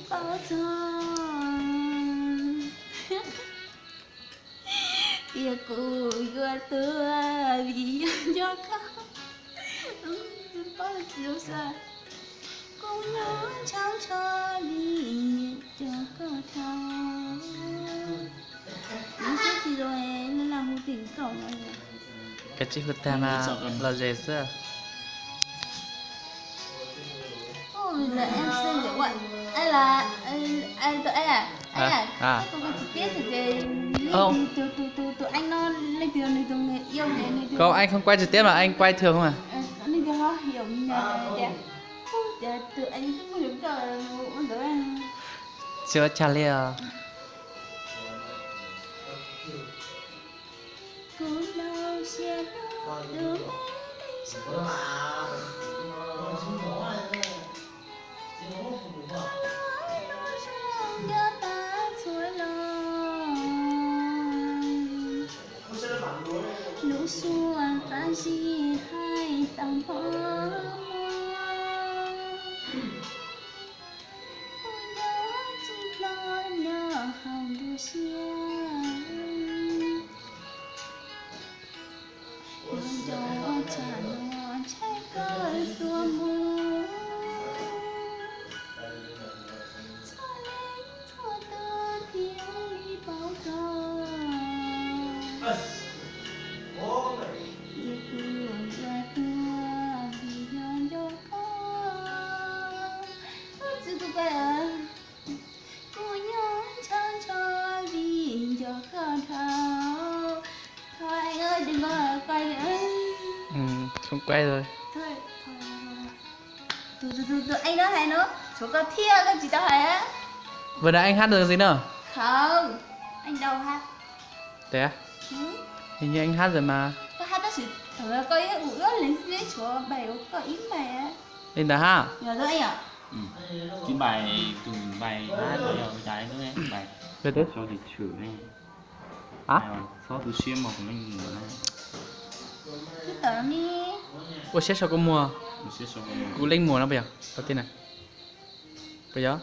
Paub txog tias kuv yuav tuag vim yog nco koj. Paub tsis zoo xwb. Kuv nyob ntshav ntsho vim nco koj dhau. Nws xub tsis zoo, laj laj hu tim nkaum no. Kav tsij hu tag mas los zes xwb. Ui, là em xin được what? Anh là, anh, anh, tụi em à? Anh à, à, à, chắc tôi quay trực tiếp thì, thì Ồ. Tụi, tụi, tụi, tụi anh nó lên từ nền tùng yêu để nền tùng. Không, anh không quay trực tiếp mà anh quay thường không à? Ờ, nền tùng họ hiểu nhầm kìa. Ui, tụi anh cũng không hiểu cậu, ui, tụi em. Chưa trả lời à? Kuv laus siab hlub tus me neeg zoo. Koj los zoo nkauj tag txhua los. Lub suab qab zib hais tau hmo. Kuv nco tsis tau nyob hauv nruab siab. Kuv nco ua tsam no ntshai koj tuaj mus. Txhua leej txhua tus thiaj li paub txog. Yog kuv yuav tuag vim yog nco koj. Ua txwv tus koj. Kuv nyob ntshav ntsho vim nco koj dhau. Thôi anh ơi, đừng có quay nữa. Ừ, không quay rồi. Thôi, thôi, thôi. Tus, tus, tus, tus anh đó hais nó, số koj thiab koj tsis tau hais á. Vừa nãy anh hát được gì nữa? Không, anh đâu hát. Thế à? Ừ. Hình như anh hát rồi mà. Koj hát tab sis thaum koj ib ua ib leeg xwb, tshuav bài của koj ib bài á. Li ntawd ha. Yog lub ib yom. Ib bài, tus bài hát đó là cái bài bài sau thì chửi này. Hả? Xóa tu siab mos kuv leej muam na. Ua siab sau kua muag. Ua siab sau kua muag. Kuv leej muam no puas yog? Tau tiag na. Puas yog?